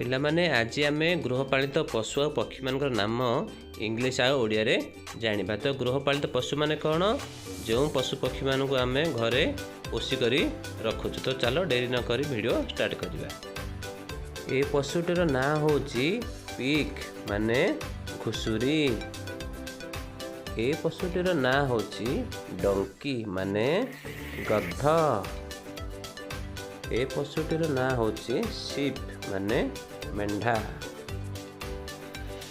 ପିଲାମାନେ, ଆଜି ଆମେ ଗୃହପାଳିତ ପଶୁ ଆଉ ପକ୍ଷୀମାନଙ୍କର ନାମ ଇଂଲିଶ ଆଉ ଓଡ଼ିଆରେ ଜାଣିବା। ତ ଗୃହପାଳିତ ପଶୁମାନେ କ'ଣ? ଯେଉଁ ପଶୁ ପକ୍ଷୀମାନଙ୍କୁ ଆମେ ଘରେ ପୋଷି କରି ରଖୁଛୁ। ତ ଚାଲ, ଡେରି ନ କରି ଭିଡ଼ିଓ ଷ୍ଟାର୍ଟ କରିବା। ଏ ପଶୁଟିର ନାଁ ହେଉଛି ପିଗ୍, ମାନେ ଘୁଷୁରୀ। ଏ ପଶୁଟିର ନାଁ ହେଉଛି ଡଙ୍କି, ମାନେ ଗଧ। ଏ ପଶୁଟିର ନାଁ ହେଉଛି ସିପ୍, ମାନେ ମେଣ୍ଢା।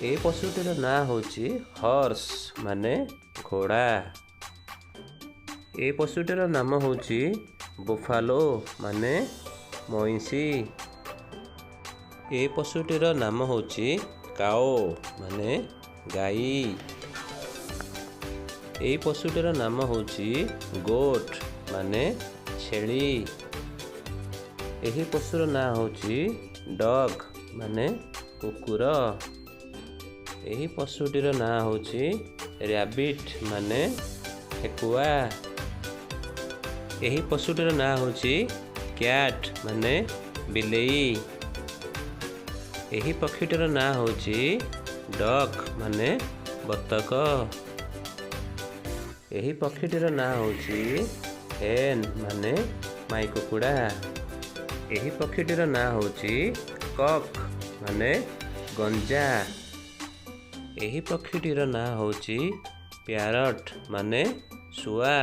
ଏ ପଶୁଟିର ନାଁ ହେଉଛି ହର୍ସ, ମାନେ ଘୋଡ଼ା। ଏ ପଶୁଟିର ନାମ ହେଉଛି ବୁଫାଲୋ, ମାନେ ମଇଁଷି। ଏ ପଶୁଟିର ନାମ ହେଉଛି କାଓ, ମାନେ ଗାଈ। ଏଇ ପଶୁଟିର ନାମ ହେଉଛି ଗୋଟ୍, ମାନେ ଛେଳି। ଏହି ପଶୁର ନାଁ ହେଉଛି ଡଗ୍, ମାନେ କୁକୁର। ଏହି ପଶୁଟିର ନାଁ ହେଉଛି ରାବିଟ୍, ମାନେ ଠେକୁଆ। ଏହି ପଶୁଟିର ନାଁ ହେଉଛି କ୍ୟାଟ୍, ମାନେ ବିଲେଇ। ଏହି ପକ୍ଷୀଟିର ନାଁ ହେଉଛି ଡକ୍, ମାନେ ବତକ। ଏହି ପକ୍ଷୀଟିର ନାଁ ହେଉଛି ହେନ୍, ମାନେ ମାଇ କୁକୁଡ଼ା। ଏହି ପକ୍ଷୀଟିର ନାଁ ହେଉଛି କକ୍, ମାନେ ଗଞ୍ଜା। ଏହି ପକ୍ଷୀଟିର ନାଁ ହେଉଛି ପ୍ୟାରଟ୍, ମାନେ ଶୁଆ।